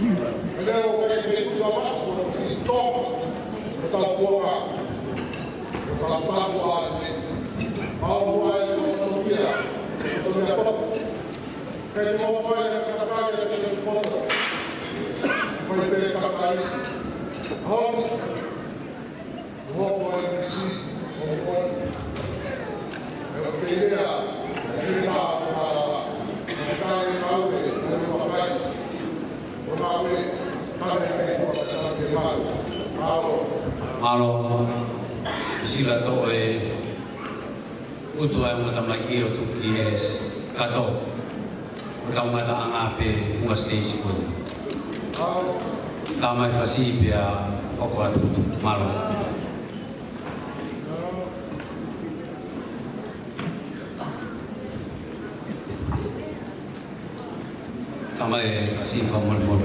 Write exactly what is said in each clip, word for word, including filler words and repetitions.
Leo ke ke tua ma, ko e ki to, ko tau kuonga, ko tau tau kuonga, ko tau kuonga, ko tau kuonga, ko tau kuonga, Mālō. Sila to e utu ai mo tamaki o tuki es kato. Ko tau ngata anga pe fua stage ko. Tamai fasi pea oko atu. Mālō. Tamai fasi fa mol mol.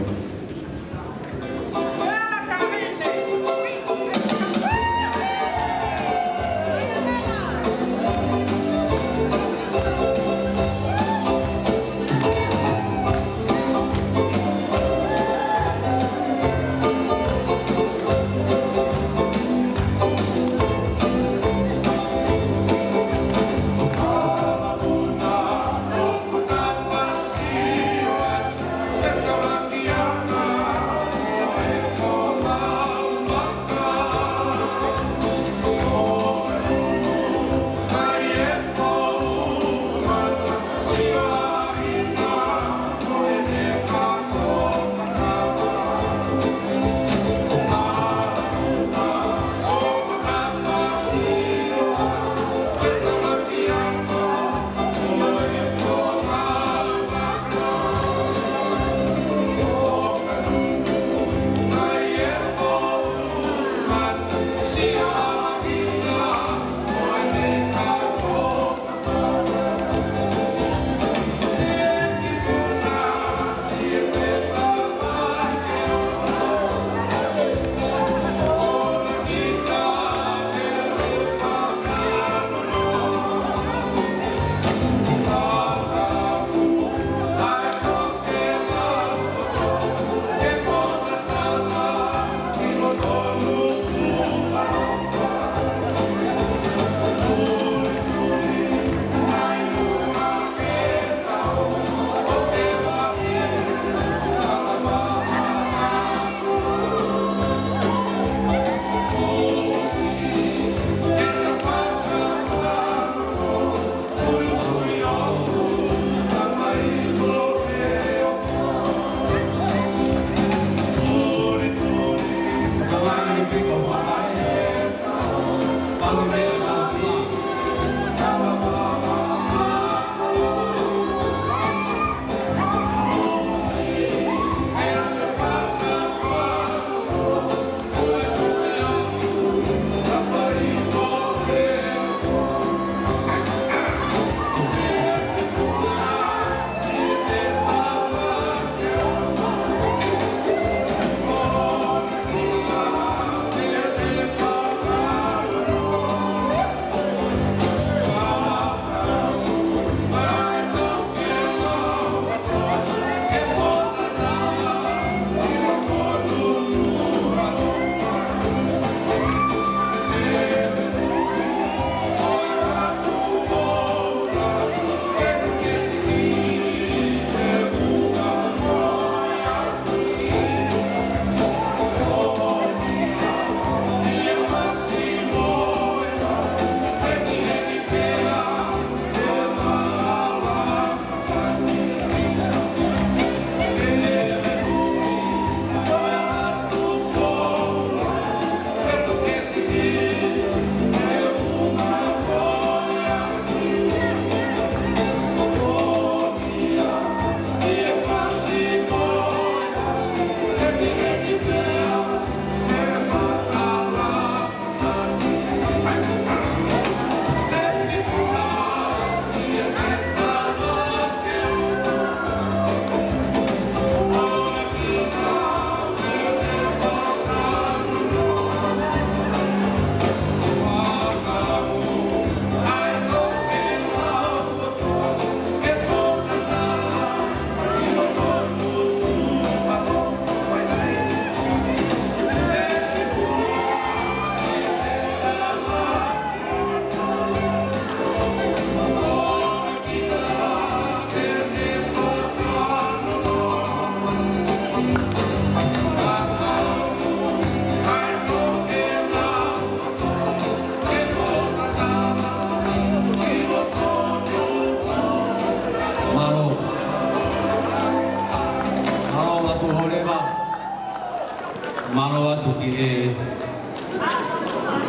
Mālō atu ki he,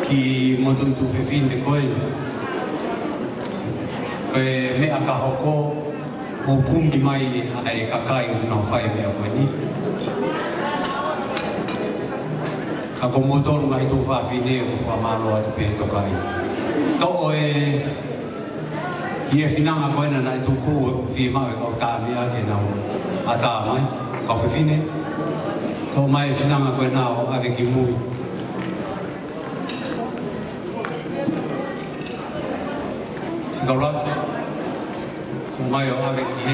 ki moutolu tuofefine ko ē. Ko e meʻa ka hoko, ʻoku kumi mai ʻa e kakai ʻoku nau fai e meʻa ko eni. Ka ko moutolu ngaahi tuofefine ʻoku fakamālō atu pē toka ai. Toʻo e, ki he finanga ko ena naʻe tuku ʻoku fiemaʻu e kau tā meʻa ke nau ʻatā mai. Kau fefine, toʻo mai e finanga ko ena ʻo ʻave ki mui. Fika ʻuluaki, toʻo mai ʻo ʻave ki he